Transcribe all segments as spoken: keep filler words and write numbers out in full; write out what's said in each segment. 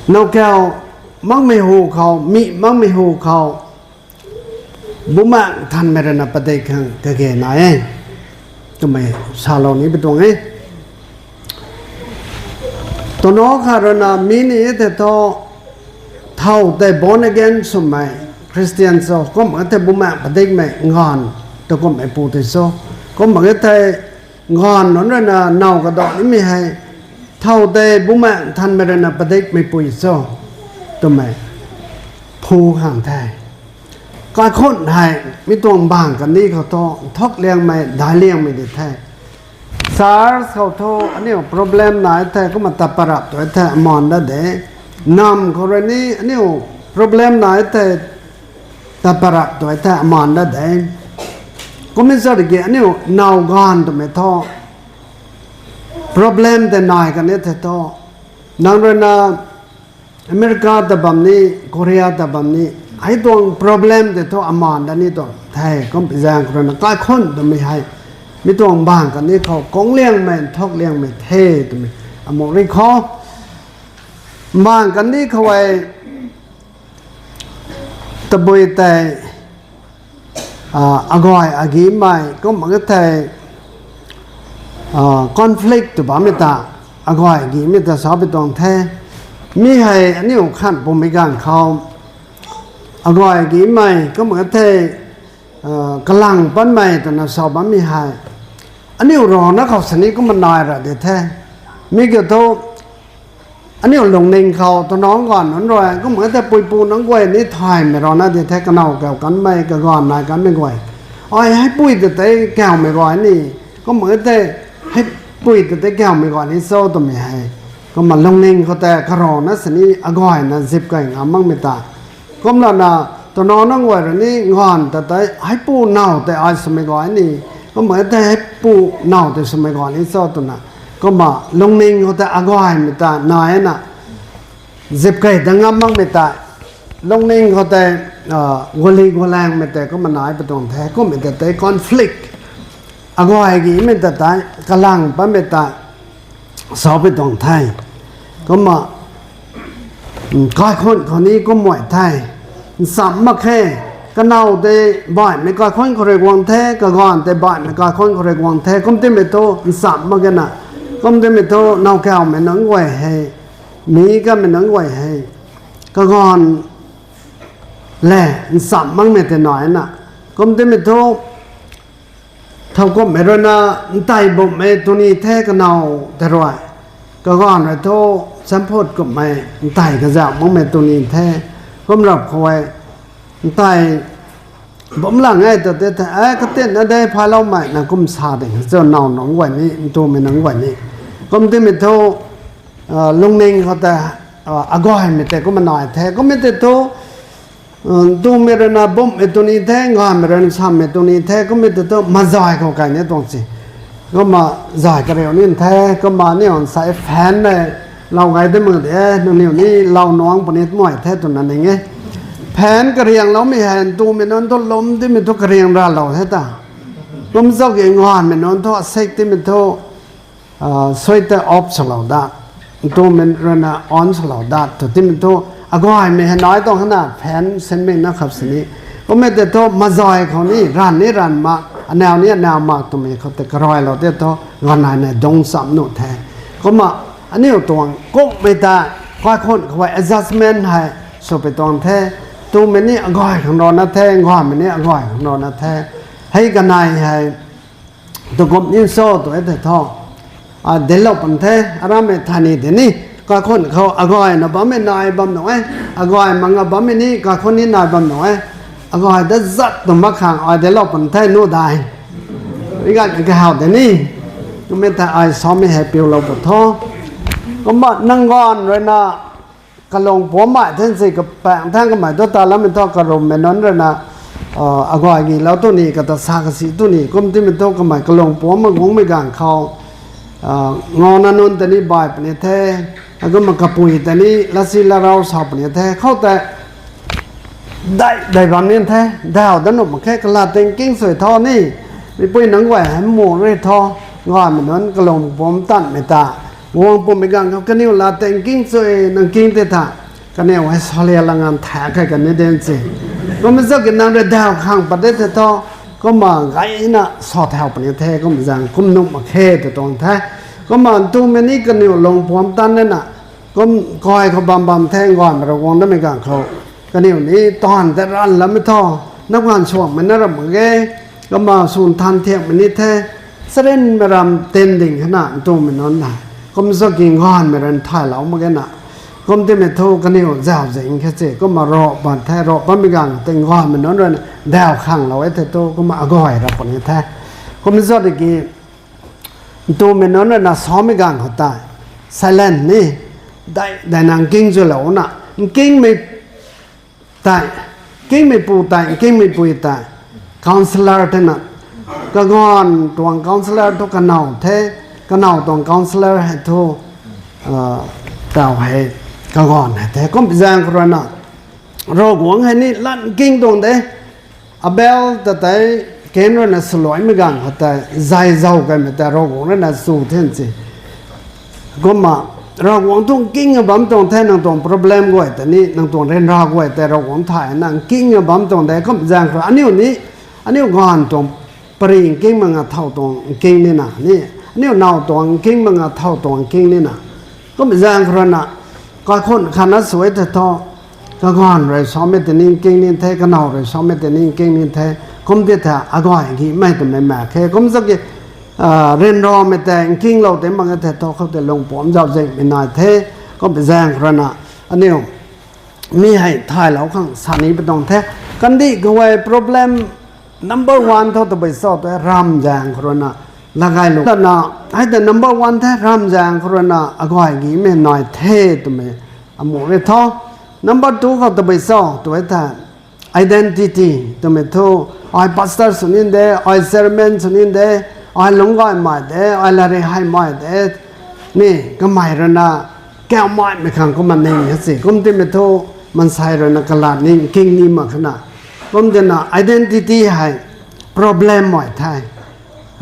Nowkaw makmei hu khou, mi makmei hu khou, Bumaengh Nthanmei rui na padik khang kage nai e twmei salou ni pi tuang e. Twna kha rui na mi ni e tei thu, thow tei born again swmei Christian cho, kumna tei Bumaengh padikmei nganv ta kumhmei pu tei cho, kumna tei nganv nunc rui na now kadau nimei hei, thow tei Bumaengh Nthanmei rui na padikmei pui cho twmei phu khang the. Kaikhun hei mi tuang bang kandih khou thu nthuk liangmei, daic liangmei di the. Church khou thu aniu problem nai thei kumna tat parap tu thei amaan dat de. Nam khou rui ni aniu problem nai thei tat parap tu thei amaan dat de. Kumna zat ki aniu now ganv twmei thu problem tei nai kan e thei thu, nang rui na America ta bam ni, Korea ta bam ni, hei tuang problem tei thu amaan dat ni tuang the, kum pi zaeng khou rui na kaikhun twmei hei mi tuang bang kandih khou kung liangmei, nthuk liangmei the twmei amu ri khou. Bang kandih khou e tabui tei, a, agay agimei, kumna tei, a, conflict tw bammei ta, agay agimei ta sa pi tuang the. Mi hei aniu khan pumei ganv khou, agay agimei, kumna tei, a, kalang patmei twna sa bammei hei, aniu rana khou sini kumna nai ra di the. Mi kiu thu, aniu lungning khou twna ganv nunc rui, kumna tei puipu nunc guay ni thaymei rana di the, kanow kau kanmei, kaganv nai kanmei guay. Ai, hei pui ta tei kaumei guay ni, kumna tei, hei pui ta tei kaumei guay ni cho twmei hei, kumna lungning khou tei karana sini agayna zip kay ngam makmei ta. Kumlana, twna nunc guay rui ni ganv ta tei, hei pu now tei ai swmei guay ni, kumna tei hei pu now tei swmei guay ni cho twna, kumna lungning khou tei agaymei ta nai na, zip kay ta ngam makmei ta, lungning khou tei, a, guali gualaengmei tei kumna nai pi tuang the, kummei ta tei conflict, agay agimei ta tei kalang patmei ta sa pi tuang the. Kumna, mm, kaikhun khou ni kumna the. Ncham mak khe, kanow tei baihmei kaikhun khou rui guang the, kaganv tei baihmei kaikhun khou rui guang the, kum timei thu ncham mak ge na. Kum timei thu nowkaumei nunc guay hei, mi kamei nunc guay hei, kaganv le ncham makmei tei nai na. Kum timei thu, thow kumhmei rui na ntey bumhmei tw ni the kanow tei rui. Kaganv rui thu champhut kumhmei ntey kazauh makmei tw ni the. Kum rap khou e ntey bumc lang e tw tei the, e, katinna de phayloumei na kum sa ding cho now nunc guay ni, ntumei nunc guay ni. Kum timei thu, a, lungning khou tei, a, agaymei tei kumna nai the. Kummei tei thu, a, ntumei rui na bumhmei tw ni the, ngaymei rui na nchammei tw ni the, kummei tei thu mazay khou kay ni tuang si. Kumna zay kariu ni the, kumna aniu nsa fan le lou gay de mak de, nangniw ni lou nuangc puni tmei the twna ning e. Fan kariangloumei hei ntumei nunc thu lwm timei thu kariang ralou the ta. Kum zauc ki ngaymei nunc thu asek timei thu, a, sui tei off swlou dat, ntumei rui na on swlou dat tw timei thu, agaymei hei nai tuang hana fan sinmei na khap sini. Kummei tei thu mazay khou ni ranv ni ranv mak, anaw ni anaw mak twmei khou tei karuailou tei thu, ganv nai nai dungc cham nuh the. Kumna aniu tuang kumhmei ta, kaikhun khou e adjustment hei sw pi tuang the. Ntumei ni agay khang rana the, ngaymei ni agay khang rana the. Hei kanei hei, tw kum ni cho tw e tei thu, a, delou pan the, aramei thani tei ni, kaikhun khou agayna bammei nai bam nuh e, agay manga bammei ni kaikhun ni nai bam nuh e, agay da zat tw mak khang ai delou pan the nuh dai. I ganv kahaw tei ni, kummei tei ai samei hei piulou pw tho. Kumna nang ganv rui na, kalung puammei then si kapaeng thang kamei thu ta lammei thu karummei nunc rui na, a, agay gilou tw ni, kata sa kasi tw ni, kum timei thu kamei kalung puamc mak guangmei ganv khou, a, ngawna nunc tei ni bay puni the, akumna kapui tei ni latsi larau sa puni the, khou tei dei, dei bam ni the, dau dat nuh mak khe, kalat ting king sui tho ni, mipui nunc guay hei mu rui tho, ngaymei nunc kalung puamc tanmei ta, Guang pumei ganv khou kaniw la tei nking chu, nang king tei tha, kaniw hei salia la ngan tha kai kan ni den se. Kumna zaki nang rui daw khang pat de the thu, kumna gayna sa thau puni the, kum zaeng kum nuh mak khe tw tuang the. Kumna ntumei ni kaniw lung puam tan nina, kum kai khou bam bam the, gaymei Ravguangc namei ganv khou. Kaniw ni taanv tei ranv lamei thu, nap ganv suangmei na ram mak ge, kumna swn than thiakmei ni the, charynmei ram tin ding hana ntumei nunc na. Kum zaki gaymei rui thay lou mak ge na. Kum timei thu kaniw zauc zing khe se, kumna ro pan the, ro panmei ganv tei gaymei nunc rui na daw khang lou e the thu, kumna agay ra puni the. Kum zat ki, ntumei nunc rui na samei ganv khou tei, silent ni, dai, dai nang nking zu lou na, nkingmei tei, nkingmei pu tei, nkingmei pui tei, counsellor tei na, kaganv tuang counsellor thu kanow the, kanow tuang counsellor hei thu, taw hei, kaganv hei the, kum zaeng khou rui na, Ravguangc hei ni lat nking tuang de, Abel ta tei Kain rui na swluaimei ganv khou tei, zay zau kaimei tei Ravguangc rui na chu the se. Kumna, Ravguangc thu nking a bam tuang the, nang tuang problem guay ta ni, nang tuang ryanra guay tei Ravguangc thay na nking a bam tuang de, kum zaeng khou aniu ni, aniu ganv tuang pary nking mak nga thow tuang nking nina ni, aniu now tuang nking mak nga thow tuang nking nina. Kum zaeng khou rui na, kaikhunh khatna sw e the thu, kaganv rui samei tei ni nking ni the, kanow rui samei tei ni nking ni the, kum ti the agay gimei twmei mak khe, kum zaki, ryanramei tei nkinglou tei mak e the thu, khou tei lung puam zauc zingmei nai the, kum zaeng khou rui na, aniu, mi hei thaylou khang sa ni pi tuang the, kandih khou hei problem number one thu tabui cho tw e, ramv zaeng khou rui na, lagay lu tana, hei tei number one the, ramv zaeng khou rui na, agay gimei nai the twmei, amu ri tho. Number two khou tabui cho tw e the, identity twmei thu, ai pastor sw ni de, ai chairman sw ni de, ai lungc gaymei de, ai lari heimei de, ni kamei rui na, kaumeimei khang kumna ning he se, kum timei thu, mansei rui na kalat ni nking ni mak khana. Kum tina identity hei, problem mei the.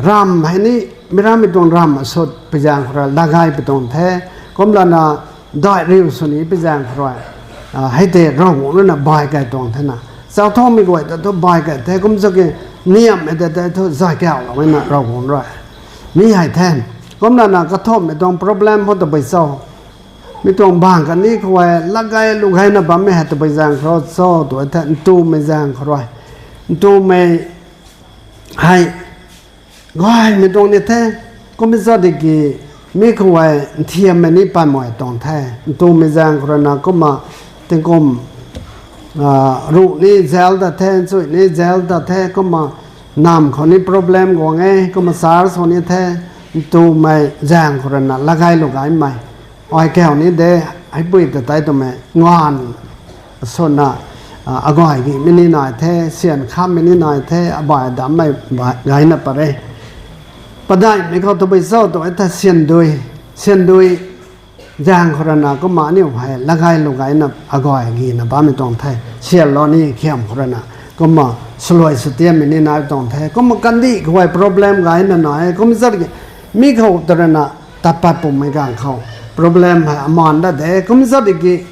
Ramv hei ni, mi rammei tuang ramv asut pi zaeng khou rui, lagay pi tuang the, kumlana, dai riu sw ni pi zaeng khou rui, hei tei Ravguangc rui na bay kay tuang the na. Chathowmei guay ta thu bay kay the, kum zaki, niamhmei tei tei thu zay kauloumei na Ravguangc rui. Mi hei the, kumlana kathumhmei tuang problem khou tabui cho. Mi tuang bang kani khou hei, lagay lugayna bammei hei tabui zaeng khou rui cho tw e the, ntumei zaeng khou rui. Ntumei hei, gaymei tuang ni the, kum zat ki, mi khou hei, nthiammei ni pammei tuang the, ntumei zaeng khou rui na kumna, tingkum, ruh ni jail ta the, nchui ni jail ta the, kumna, namv khou ni problem guang e, kumna church khou ni the, ntumei zaeng khou rui na, lagay lugaymei. Ai kau ni de, heipui ta tei twmei, nganv, swna, agay gimei ni nai the, syan khammei ni nai the, abai dammei, gayna pat re. Padaihmei khou tabui cho tw e the, syandui, syandui, zaeng khou rui na kumna aniu hei lagay lugayna agay gina bammei tuang the, syalou ni khiam khou rui na, kumna swluai swtiammei ni nai tuang the, kumna kandih khou hei problem gayna nai, kum zat ki, mi khou ta rui na, tat pat pumei ganv khou, problem hei amaan da de, kum zat ki,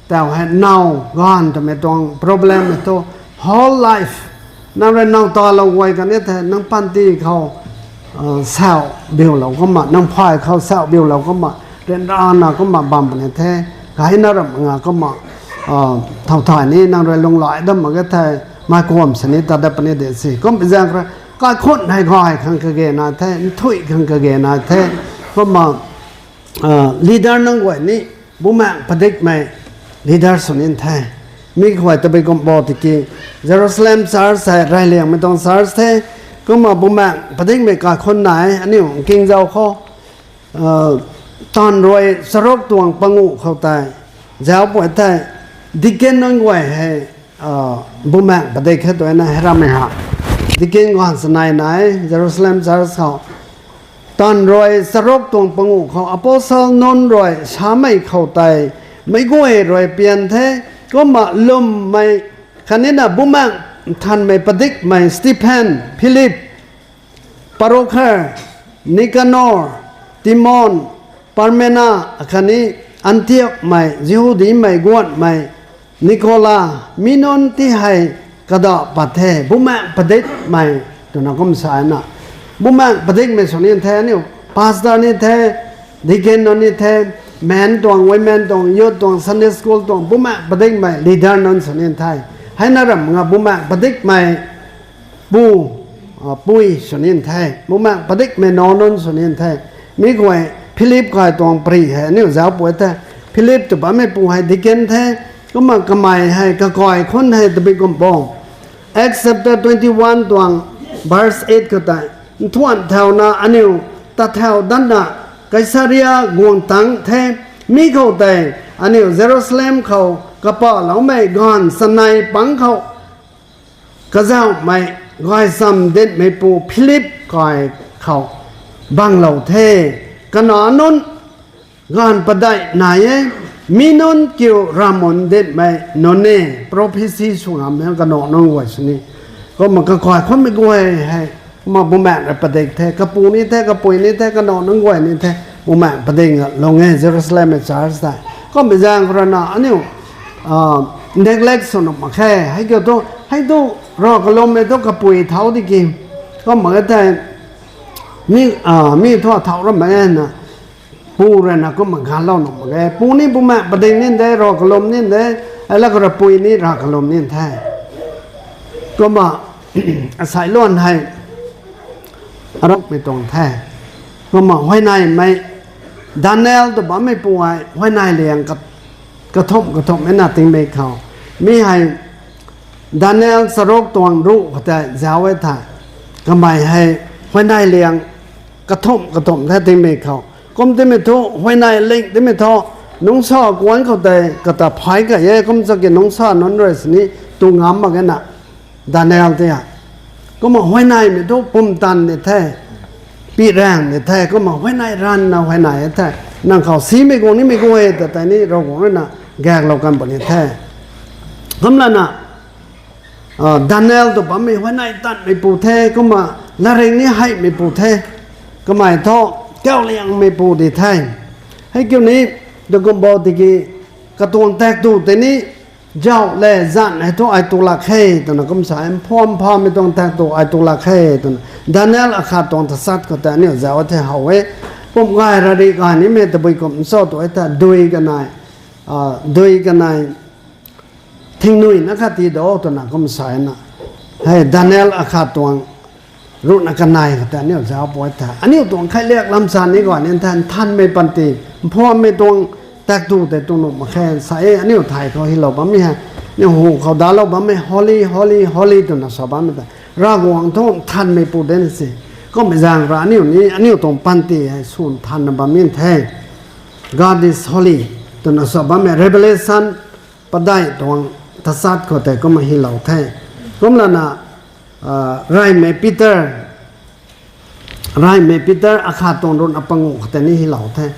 taw hei now, ganv twmei tuang problem hei thu, whole life, nang rui now talou guay kani the, nang panty khou, sau biulou kumna, nang phay khou sau biulou kumna, ryanrana kumna bam puni the, gayna ram nga kumna, thow thay ni nang rui lunghlaic dam mak ge the, mei kuam sini tat dat puni de se, kum zaeng khou rui, kaikhunh hei gay khang kage nai the, nthuih khang kage nai the, kumna, leader nunc guay ni, bumaengh padikmei leader sw ni the. Mi khou hei tabui kum bo tiki, Jerusalem church hei reyliangmei tuang church the, kumna bumaengh padikmei kaikhunh nai, aniu nking zau khou, taanv rui charuk tuang panguh khou tei, zauc pui thei, deacon nunc guay hei, bumaengh padik khe twna hei rammei ha. Deacon guang sanei nai, Jerusalem church khou. Taanv rui charuk tuang panguh khou apostle nunc rui samei khou tei, meic guay rui pian the, kumna lwmmei khatnina bumaengh nthanmei padikmei Stephen, Philip, Prokhor, Nicanor, Timon, Parmena khatni Antiokmei Jihudimei guatmei Nikola, mi nunc ti hei kada pat the, bumaengh padikmei twna kum sa na. Bumaengh padikmei sw ni the, aniu pastor ni the, deacon nunc ni the, men tuang, women tuang, youth tuang, Sunday school tuang, bumaengh padikmei leader nunc sw ni the. Heina ram nga bumaengh padikmei pu, pui sw ni the, bumaengh padikmei nac nunc sw ni the. Mi guay Philip kai tuang pary hei aniu zauc pui the. Philip tw bammei pu hei deacon the, kumna kamei hei kakai khun hei tabui kum bo. Acts chapter twenty one tuang verse eight khou tei, nthuanh thauna aniu tat thau datna Kaisaria guang tang the. Mi khou tei aniu Jerusalem khou kapahloumei gaanv chanei pang khou kazauhmei gaychamv dinhmeipu Philip kai khou banglou the. Kanac nunc gaanv padeih nai e, mi nunc kiu ramv dinhmei nunc e, prophecy sw ngam e kanac nunc guay sini. Kumna kakai khunmei guay hei, kumna bumaengh rui padik the, kapu ni the, kapui ni the, kanac nunc guay ni the, bumaengh padik lung e Jerusalemmei church tei. Kummei zaeng khou rui na aniu neglect sw nuh mak khe, hei kiu thu, hei thu, rav kalummei thu kapui thau di ki, kumna e thei, mi, mi thu thau rammei na, pu rui na kumna ganlou nuh mak ge. Pu ni bumaengh padik ni de, rav kalum ni de, ala khou rui pui ni rav kalum ni the. Kumna, asei luan hei, arukmei tuang the. Kumna huayneymei, Daniel tw bammeipu hei huayney liang ka, kathumh kathumh e na tingmei khou. Mi hei Daniel charuk tuang ruh khou tei zauc e the. Kamei hei huayney liang kathumh kathumh the tingmei khou. Kum timei thu, huayney ling timei thu, nungc sa kuanc khou tei kata phay kay e, kum chaki nungc sa nunc rui sini tu ngam mak ge na, Daniel tei a. Kumna huayneymei thu pumtan ni the, piraeng ni the, kumna huayney ranvna huayney e the. Nang khou simei guang nimei guay ta tei ni Ravguangc rui na gaeklou kan puni the. Kumlana, Daniel tw bammei huayney tanmeipu the, kumna latrik ni heimeipu the, kamei thu kauliangmeipu di the. Hei kiu ni, tu kum bo tiki, katuang taektw tei ni, zauh le zanc hei thu ai tu lak khe twna kum sa, mphuam phamei tuang taektw ai tu lak khe twna. Daniel akhat tuang tasat khou tei aniu zauc the how e. Pum gay rari gay nimei tabui kum nsa tu e the, dui kanei, dui kanei, thingnui na khat ti do twna kum sa na. Hei Daniel akhat tuang ruhna kanei khou tei aniu zauc pui the. Aniu tuang khailiak lamsan ni gay ni the, nthanmei panty, mphuammei tuang taektw tei tu nuh mak khe sa e, aniu thay khou hylou bammei hei, aniu hu khou dalou bammei holy, holy, holy twna sa bammei tei, Ravguangc thu nthanmeipu de na si. Kummei zaeng rui aniu ni, aniu tuang panty hei sw nthanna bam ni the. God is holy twna sa bammei Revelation padeih tuang tasat khou tei kumna hylou the. Kumlana, reymei Peter, reymei Peter akhat tuang ruhna panguh khou tei ni hylou the.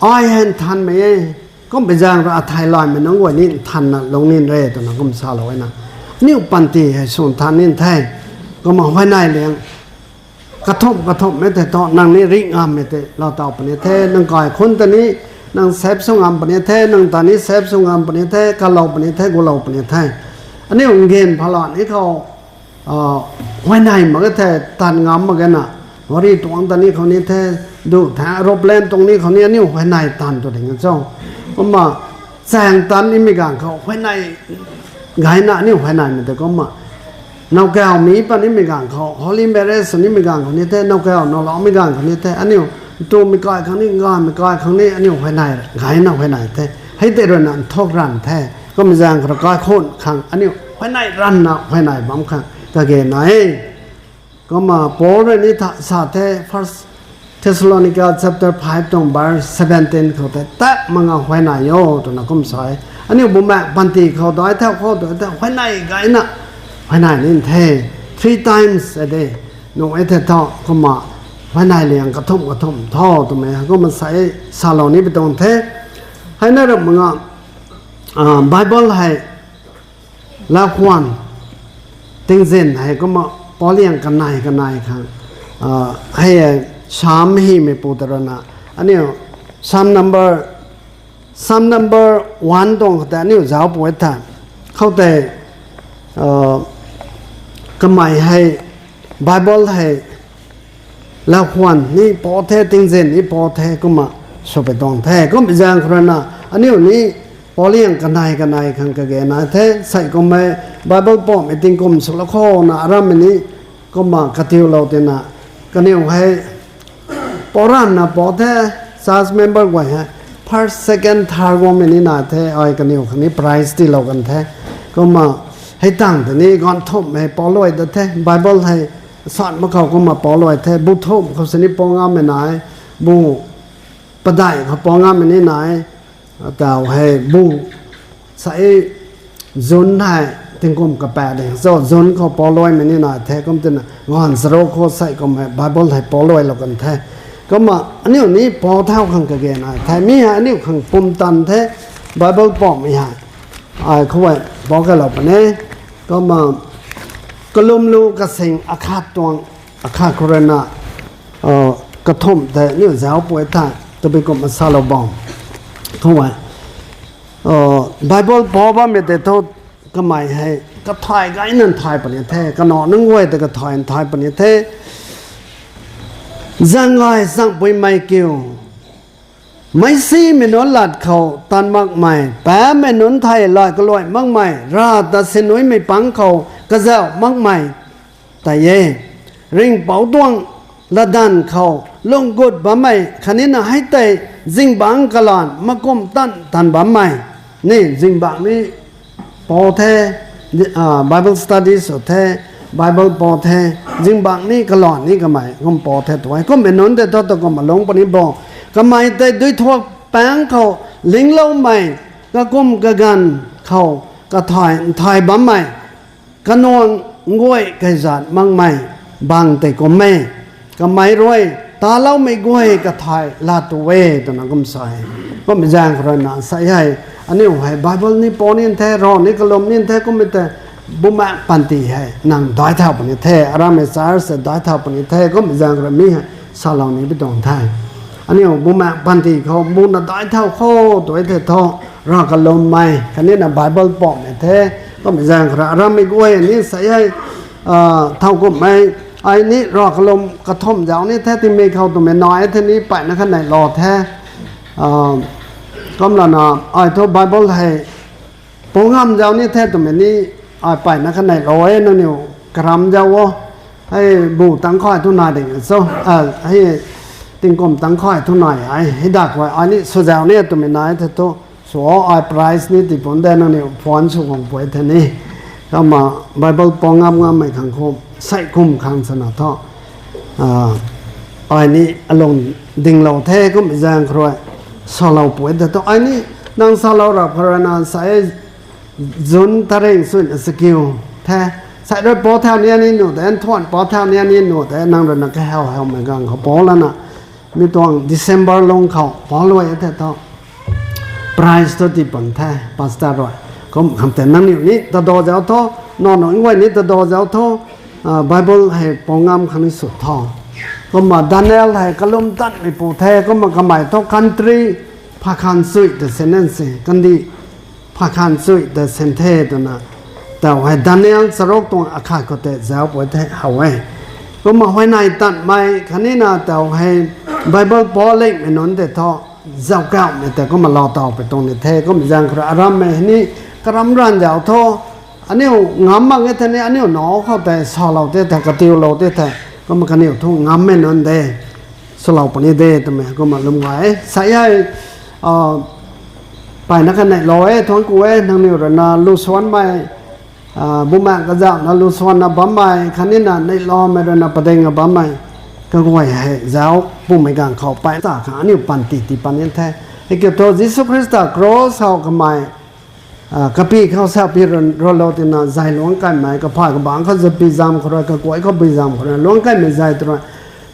Ai hei nthanmei e, kummei zaeng rui athei laymei nunc guay ni nthanna lung ni re twna kum salou e na. Aniu panty hei sw nthan ni the. Kumna huayney liang kathumh kathumhmei tei thu nang ni rih ngammei tei lou taw puni the, nang kaikhunc ta ni, nang sep sw ngam puni the, nang ta ni sep sw ngam puni the, kalou puni the, gulou puni the. Aniu ngen phalan ni khou, huayney mak e the, tan ngam mak ge na, gari tuang ta ni khou ni the, du the, aeroplane tuang ni khou ni aniu huayney tan tu ding cho. Kumna, chaeng tan nimei ganv khou huayney gayna aniu huayneymei tei kumna, nowkawmei pat nimei ganv khou, holy marriage sw nimei ganv khou ni the, nowkaw nowloumei ganv khou ni the, aniu ntumei kai khang ni, ngamei kai khang ni aniu huayney gayna huayney the. Hei tei rui na nthuk ranv the. Kummei zaeng khou rui kaikhunc khang aniu huayney ranvna huayney bam khang kage na e. Kumna Paul rui ni tha sa the, First Thessalonica chapter five tuang verse seventeen khou tei, tak mak nga huayney o twna kum sa e. Aniu bumaengh panty khou dai thau khou tu the, huayney gayna huayney ni the. Three times a day nuh e the thu, kumna huayney liang kathumh kathumh tho twmei kumna sa e, salou ni pi tuang the. Heina ram mak nga, Bible hei, Laukhwan tingzin hei kumna pauliang kanei kanei khang, hei, Sam hymeipu ta rui na, aniu Psalm number, Psalm number one tuang khou tei aniu zauc pw e the. Khoutei, kamei hei Bible hei lau khwan ni pw the, tingzin ni pw the, kumna swpui tuang the. Kummei zaeng khou rui na aniu ni Pauliang kanei kanei khang kage nai the. Sei kummei Bible pwmei tingkum swlou khou na arammei ni kumna katiulou tina kaniw hei pw ranvna pw the, church member guay hei first, second, third guangmei ni nai the, ai kaniw khang ni prize tiilou kan the. Kumna hei tang tei ni ganv thumhmei pw luai dat the, Bible hei san mak khou kumna pw luai the, bu thumh khou sini pw ngammei nai, bu padeih khou pw ngammei ni nai, tau hei bu sa e, June hei tingkum kapat de cho, June khou pw luaimei ni nai the, kum tina ganv charuk khou sei kummei Bible hei pw luailou kan the. Kumna aniu ni pw thau khang kage nai the, mi hei aniu khang pumtan the, Bible pwmei hei. Ai khou hei pw kalou puni. Kumna kalum lu kasing akhat tuang, akhat khou rui na kathumh tei aniu zauc pw the, tabui kumna salou bam khou hei, Bible pw bammei tei thu kamei hei kathay gayna nthai puni the, kanac nunc guay tei kathay nthai puni the. Zaeng gay zaengpuimei kiu, meicsimei nunc lat khou tan makmei, paapcmei nunc thei lay kaluai makmei, Rav ta sinuimei pang khou kazauh makmei tei e. Ringhpouc tuang latdanv khou lung gut bammei khatni na hei tei zingbangc kalanv makumh tan tan bammei, ni zingbangc ni pw the, Bible study sw the, Bible pw the, zingbangc ni kalanv ni kamei kum pw the tu e. Kummei nunc tei thu ta kumna lungc puni bo, kamei tei duithuak paengc khou lingloumei, kakum kaganv khou kathay nthai bammei, kanuang guay kaizat makmei bang tei kum e. Kamei rui taloumei guay kathay lat tu e twna kum sa e. Kummei zaeng khou rui na sei hei aniu hei Bible ni pw ni the, rav ni kalum ni the, kummei tei bumaengc panty hei nang daic thau puni the, arammei church tei daic thau puni the, kummei zaeng khou rui mi hei salou ni pi tuang the. Aniu bumaengc panty khou buna daic thau khou tu e the thu, rav kalummei khatni na Bible pwmei the, kummei zaeng khou rui arammei guay ni sei hei thowkumhmei, ai ni rav kalum kathumh zauc ni the, tingmei khou twmei nai the ni peyna kha neilou the. Kumlana ai thu Bible hei pw ngam zauc ni the twmei ni ai peyna kha neilou e, nangniw karam zauc o. Hei bu tangc khay thu nai ding cho, hei tingkum tangc khay thu nai e, hei dak khou ai ni sw zauc ni twmei nai the thu, sw o, ai prize ni tii pun de, nangniw phone sw guang pui the ni. Kumna Bible pw ngam ngammei khang khou sei kum khang sana thu ai ni alung dinglou the, kummei zaeng khou rui salou pui the thu, ai ni nang salou rap khou rui na sei June taring suina chakiu the. Sei rui pw thau ni ni nuh de, nthuan pw thau ni ni nuh de, nang rui na kahaw hawmei ganv khou pw lana mi tuang December lung khou pw luai the thu, prize thu tii pun the pastor rui. Kum kham tei nangniw ni tadaw zauc tho, nac nunc guay ni tadaw zauc tho, Bible hei pw ngam khang ni sw tho. Kumna Daniel hei kalum tanmeipu the, kumna kamei thu country phay khan chuih ta sin nan se, kandih phay khan chuih ta sin the twna, tau hei Daniel charuk tuang akhat khou tei zauc pw the how e. Kumna huayney tanmei khatni na tau hei Bible pw lingmei nunc tei thu zauckauhmei tei kumna lou taw pui tuang ni the, kummei zaeng khou rui arammei ni karam ranv zauc tho. Aniu ngam mak e the ni, aniu nac khou tei salou te thei, katiulou te thei, kumna kaniw thu ngammei nunc de, swlou puni de twmei kumna lwm gay e. Sei hei peyna kha neilou e, thuanc ku e, nangniw rui na lu suanmei, bumaengc kazauhna lu suanna bammei khatni na neihloumei rui na padingna bammei kaguay hei zauc pumei ganv khou pey ta khang aniu panty tii pan ni the. Hei kiu thu Jisu Khrista cross khou kamei kapy khou sa pi run rulou tina zay luangc kaimei, kaphay kabangc khou zay pi zam khou rui, kakuay khou pi zam khou rui luangc kaimei zay tw rui,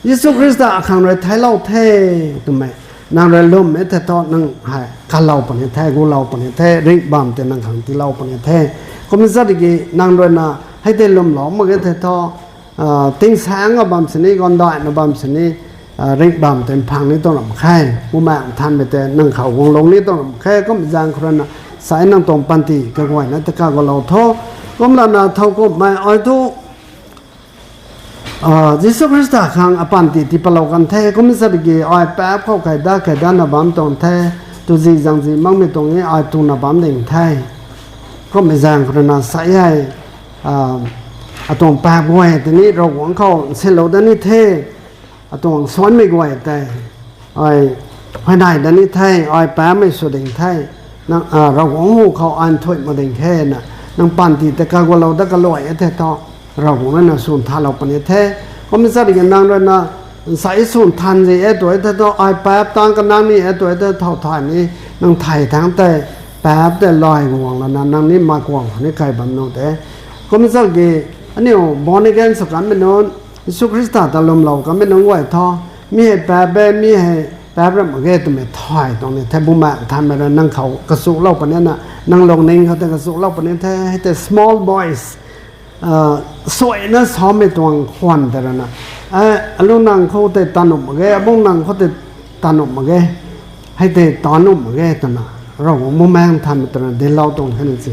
Jisu Khrista akhang rui theiclou the twmei nang rui lwmmei the thu nang hei kalou puni the, gulou puni the, ringh bam tei nang khang tiilou puni the. Kumna zat ki nang rui na hei tei lwmlou mak e the thu, tingsaengna bam sini, gaanvdaihna bam sini, ringh bam tei mphang ni tuang ram khe. Bumaengh Nthanmei tei nang khou guanglung ni tuang ram khe. Kum zaeng khou rui na, sai nang tuang panty kaguayna ta kagualou tho. Kumlana thow kumhmei ai thu, Jisu Khrista khang apanty tii palou kan the. Kum zat ki ai paap khou kaidak kaidak na bam tuang the. Tuzi zangzi makmei tuang e ai tuna bam ding the. Kummei zaeng khou rui na sai hei, atuang paap guay tei ni Ravguangc khou nsilou dat ni the. Atuang suanmei guay tei ai huayney dat ni the, ai paapmei sw ding the. Nang, Ravguangc hu khou ai nthuih mak ding the na, nang panty tei kagualou dat kaluai e the thu, Ravguangc rui na swn thalou puni the. Kum zat ki nang rui na, sai swn than zi e tu e the thu, ai paap tang kanang ni e tu e the thow thay ni, nang thay thangc tei, paap tei lay guang lana nang ni mai kuang khou ni kai bam nu de. Kum zat ki, aniu born again sw kanmei nunc, Jisu Khrista ta lwmlou kanmei nunc guay thu, mi hei paap e, mi hei paap ram mak ge twmei thay tuang ni the. Bumaengh Nthanmei rui nang khou kachulou puni na, nang lungning khou tei kachulou puni the. Hei tei small voice, suaina samei tuang khwan tei rui na, alu nang khou tei ta nuh mak ge, abung nang khou tei ta nuh mak ge, hei tei ta nuh mak ge twna, Ravguangc Bumaengh Nthanmei tei rui na dinclou tuang the na si.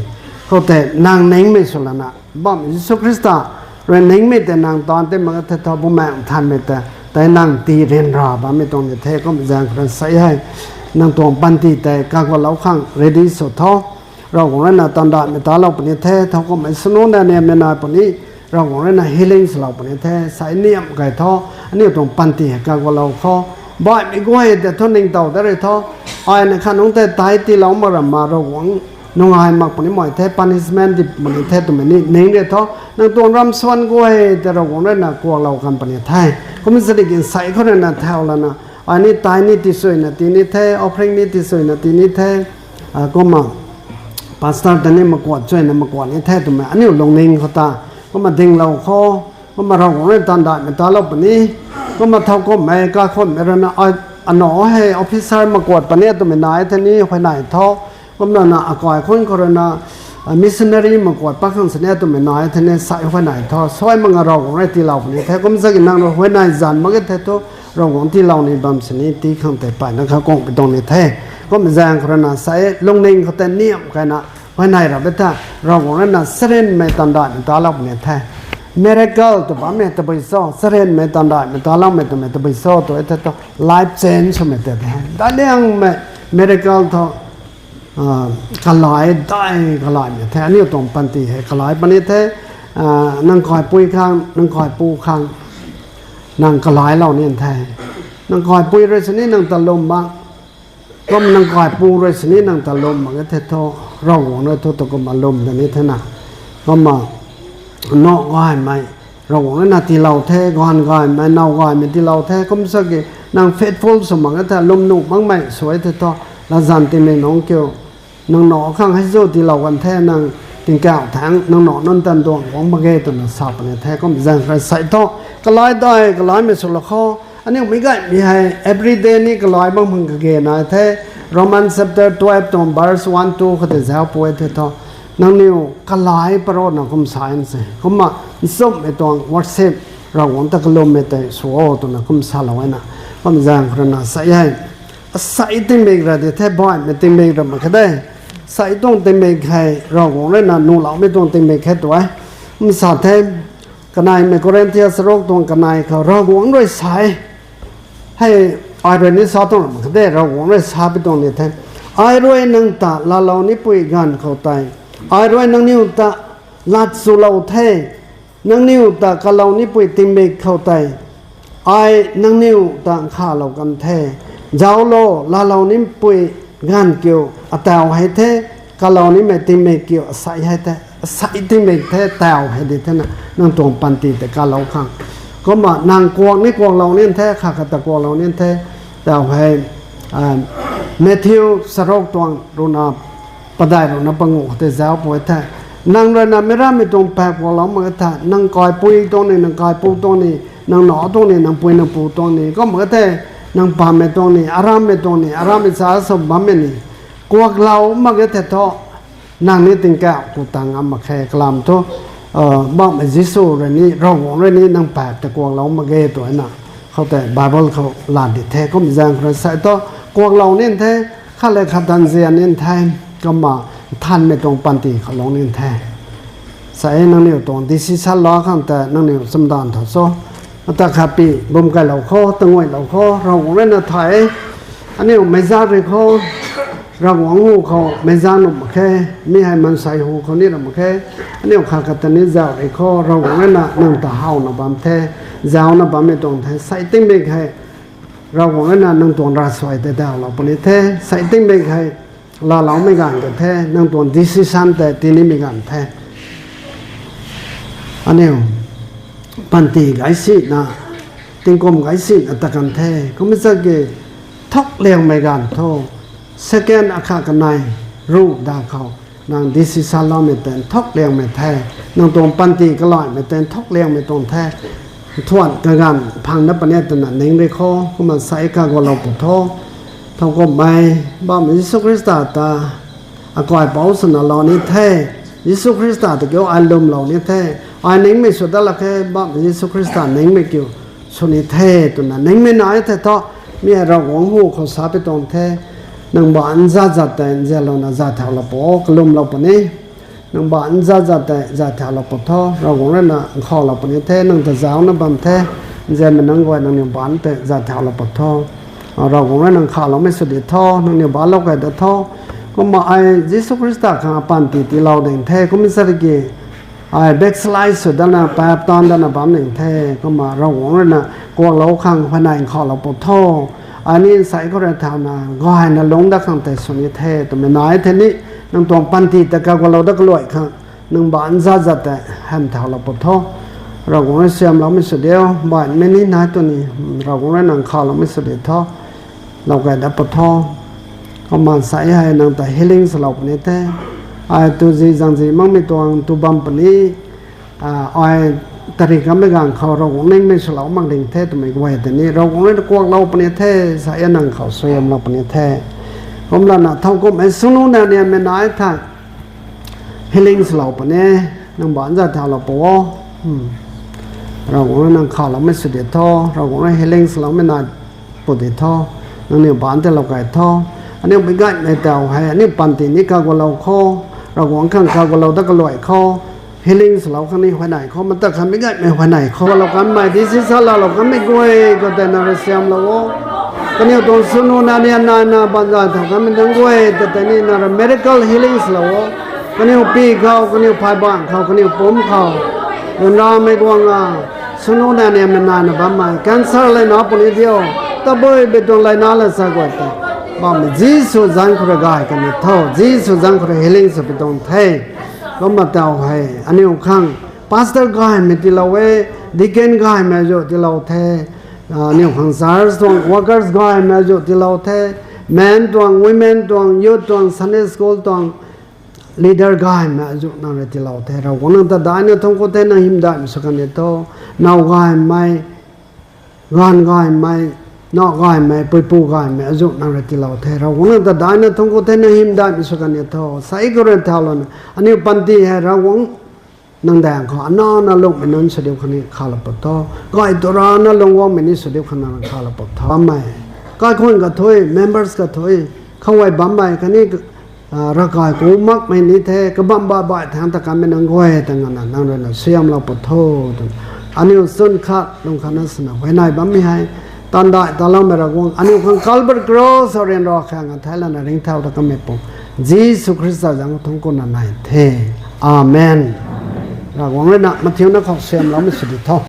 Khoutei nang ningmei sw lana, bam Jisu Khrista rui ningmei tei nang taanc tei mak the thu, Bumaengh Nthanmei tei, tei nang tii ryanra bammei tuang ni the. Kum zaeng khou rui sai hei, nang tuang panty tei kagualou khang ready sw tho. Ravguangc rui na tandamei talou puni the, thow kumhmei swnu na niammei nai puni, Ravguangc rui na healing swlou puni the, sai niam kai tho, aniu tuang panty hei kagualou khou. Baihmei guay tei thu ningtow dat rui tho, ai na khat nungc tei tei tiilou mak ramh ma Ravguangc nungai mak puni mei the, punishment di puni the twmei ni ning rui tho, nang tuang ram suan guay tei Ravguangc rui na kuaklou kan puni the. Kum zat ki nsei khou rui na thau lana, ai ni tithe ni tisuina tii ni the, offering ni tisuina tii ni the, kumna pastor ta ni makuat chuina makuat ni the twmei aniu lungning khou ta, kumna dinglou khou, kumna Ravguangc rui tandamei talou puni, kumna thow kumhmei kakhunmei rui na, anac hei officer makuat puni twmei nai the ni huayney tho. Kumna na akai khun khou rui na, missionary makuat pat khang sini twmei nai the ni sai huayney tho. Suai mak nga Ravguangc rui tiilou puni the. Kum zat ki nang rui huayney zanc mak ge the thu, Ravguangc tiilou ni bam sini tii khang tei peyna kha kung pi tuang ni the. Kummei zaeng khou rui na sai lungning khou tei niam kaina huayney rap e the, Ravguangc rui na charynmei tandamei talou puni the. Miracle tw bammei tabui cho, charynmei tandamei taloumei twmei tabui cho tu e the thu, life change swmei tei the. Daic liangmei miracle thu, kalai dai kalaimei the, aniu tuang panty hei kalai puni the. Nang kaipui khang, nang kaipu khang, nang kalailou ni the. Nang kaipui rui sini nang ta lwm mak, kum nang kaipu rui sini nang ta lwm mak e the thu, Ravguangc rui thu ta kumna lwm da ni the na. Kumna nac gaymei Ravguangc rui na tiilou the, gaanv gaymei, nac gaymei tiilou the. Kum sa ki nang faithful sw mak e the, lwmnuh makmei sw e the thu, latzan tingmik nunc kiu, nang nac khang hei zu tiilou kan the, nang tingkauh thangc nang nac nunc tan duang guang mak ge twna sa puni the. Kum zaeng khou rui sai thu, kalai dai kalaimei swlou khou, aniu meic gaymei hei everyday ni kalai bam khang kage nai the. Roman chapter twelve tuang verse one, two khou tei zauc pui the thu, nangniw kalai parana kum sa se. Kumna nchumhmei tuang worship, Ravguangc ta kalummei tei sw o twna kum salou e na. Kum zaeng khou rui na sai hei, asei tingmik ra di the, baihmei tingmik ra mak khe de. Sei tuang tingmik hei Ravguangc rui na nuhloumei tuang tingmik khe tu e. Kum sa the, kaneimei Korinthia charuk tuang kanei khou Ravguangc rui sa e. Hei, ai rui ni sa tuang ram kha de, Ravguangc rui sa pi tuang ni the. Ai rui nang ta laalou nipui ganv khou tei, ai rui nangniw ta lat chulou the. Nangniw ta kalou nipui tingmik khou tei, ai nangniw ta nkhavlou kan the. Zauclo, laalou nipui ganv kiu atau hei the, kalou nimei tingmik kiu asei hei the, asei tingmik the, tau hei di the na, nang tuang panty tei kalou khang. Kumna nang kuak ni kuaklou ni the, khat khat ta kuaklou ni the, tau hei, Matthew charuk tuang ruina, padeih ruina panguh khou tei zauc pui the. Nang rui na meic rammei tuang paap kuaklou mak e the, nang kaipui tuang ni, nang kaipu tuang ni, nang nac tuang ni, nang pui nang pu tuang ni, kum mak e the, nang pammei tuang ni, arammei tuang ni, arammei cha sw bammei ni, kuaklou mak ge the thu, nang ni tingkauh ku tang ngam mak khe kalam thu, Poubauhmei Jisu rui ni, Ravguangc rui ni nang paap tei kuaklou mak ge tu e na. khou tei Bible khou lat di the. Kum zaeng khou rui sa thu, kuaklou nin the, khat le khat tan zian nin the, kumna nthanmei tuang panty khou lung nin the. Sa e nangniw tuang decision lou khang tei nangniw chamdan tho cho. Ata khat pi bum kailou khou, tanguailou khou, Ravguangc rui na thay e. Aniu meic zak rui khou, Ravguangc hu khou meic zak nuh mak khe, mi hei mansei hu khou ni ra mak khe. Aniu khat khat ta ni zak rui khou, Ravguangc rui na nang ta howna bam the, zauna bammei tuang the, sei tingmik hei, Ravguangc rui na nang tuang ravsuai tei daulou puni the, sei tingmik hei, laaloumei ganv ka the, nang tuang decision tei tinimei ganv the. Aniu panty gay sina, tingkum gay sina ta kan the, kum cha ki thuk liangmei ganv thu, second akhat kanei, ruh da khou, nang decision loumei tei nthuk liangmei the, nang tuang panty kalaymei tei nthuk liangmei tuang the, nthuan kaganv phang na puni twna ning rui khou, kumna sei kagualou pu tho, thowkumhmei, Bam Jisu Khrista ta, akaipouc swna lou ni the, Jisu Khrista ta kiu ai lwmlou ni the, ai ningmei sw dat lak khe, Bam Jisu Khrista ningmei kiu sw ni the, twna ningmei nai the thu, mi hei Ravguangc hu khou sa pi tuang the, nang ba nza zat tei nzianlouna zat thaulou pu, kalwmlou puni. Nang ba nza zat tei zat thaulou pu tho, Ravguangc rui na nkhavlou puni the, nang ta zauna bam the, nzianmei nunc guay nangniw ba tei zat thaulou pu tho. Ravguangc rui na nkhavloumei sw di tho, nangniw ba lou kay da tho. Kumna ai Jisu Khrista khang apanty tiilou ding the, kum sa ki, ai backslide sw dana, paap taanv dana bam ning the, kumna Ravguangc rui na kuaklou khang huayney nkhavlou pu tho. Ai ni sei khou rui thauna, gayna lungc dat khang tei sw ni the, twmei nai the ni, nang tuang panty ta kagualou dat kaluai khang, nang ba nza zat tei han thaulou pu tho. Ravguangc rui siamloumei sw diu, baihmei ni nai tw ni, Ravguangc rui nang nkhavloumei sw di tho. Lou kay dat pu tho. Kumna sei hei nang ta healing swlou puni the. Ai tu zi zang zi makmei tuang tu bam puni, ai tari kammei ganv khou Ravguangc ningmei swlou mak ding the twmei guay tei ni, Ravguangc rui na kuaklou puni the, sei nang khou suaihiamlou puni the. Kumlana thowkumhmei swnu na nianmei nai the, healing swlou puni, nang ba nza thaulou pu o. Ravguangc rui nang nkhavloumei sw di tho, Ravguangc rui healing swloumei nai pu di tho, nangniw ba tei lou kay tho. Aniu meic gaymei tau hei, aniu panty ni kagualou khou, Ravguangc khang kagualou dat kaluai khou, healing swlou khang ni huayney khou, mata khat meic gaymei huayney khou lou kanmei, decision laalou kanmei guay khou tei nang rui siamlou o. Kaniw tuang swnu na nian naina banza thau kanmei nunc guay ta tei ni nang rui miracle healing swlou o. Kaniw pi khou, kaniw phay bang khou, kaniw pumc khou, ryanramei guang a, swnu na nianmei naina bammei, cancer leina puni diu, tabui bi tuang leina la sa guay tei, bammei Jisu zanc khou rui gay kan ni tho, Jisu zanc khou rui healing sw pi tuang the. Kumna tau hei aniu khang pastor gaymei tiilou e, deacon gaymei zu tiilou the, aniu khang church tuang workers gaymei zu tiilou the, men tuang, women tuang, youth tuang, Sunday school tuang leader gaymei zu nang rui tiilou the. Ravguangc nang ta daihna thuanc khou the, nang hymdaihmei sw kan ni tho, naw gaymei, gaanv gaymei, naw gaymei, puipu gaymei azu nang rui tiilou the. Ravguangc nang ta daihna thuanc khou the, nang hymdaihmei sw kan ni tho, sei khou rui thaulouna, aniu panty hei Ravguangc nang daeng khou anana lungmei nunc sw diu khang ni nkhavlou pu tho, gay tu rana lungc guangmei ni sw diu khang nang nkhavlou pu tho. Bammei, kaikhun kathuic, members kathuic, khou ei bammei khatni ravkai ku makmei ni the, kabam ba baih thangc ta kanmei nunc guay ta ngana nang rui na suaihiamlou pu tho, twna aniu chwn khat lung khatna swna huayney bammei hei, taanv daih taloumei Ravguangc, aniu khang Calvary Cross khou ryanra khang a thei lana ringcthau ta kanmei pu, Jisu Khrista zanc khou thuanc kuna nai the. Amen. Ravguangc rui na mathiuna khou suaihiamloumei sw di tho.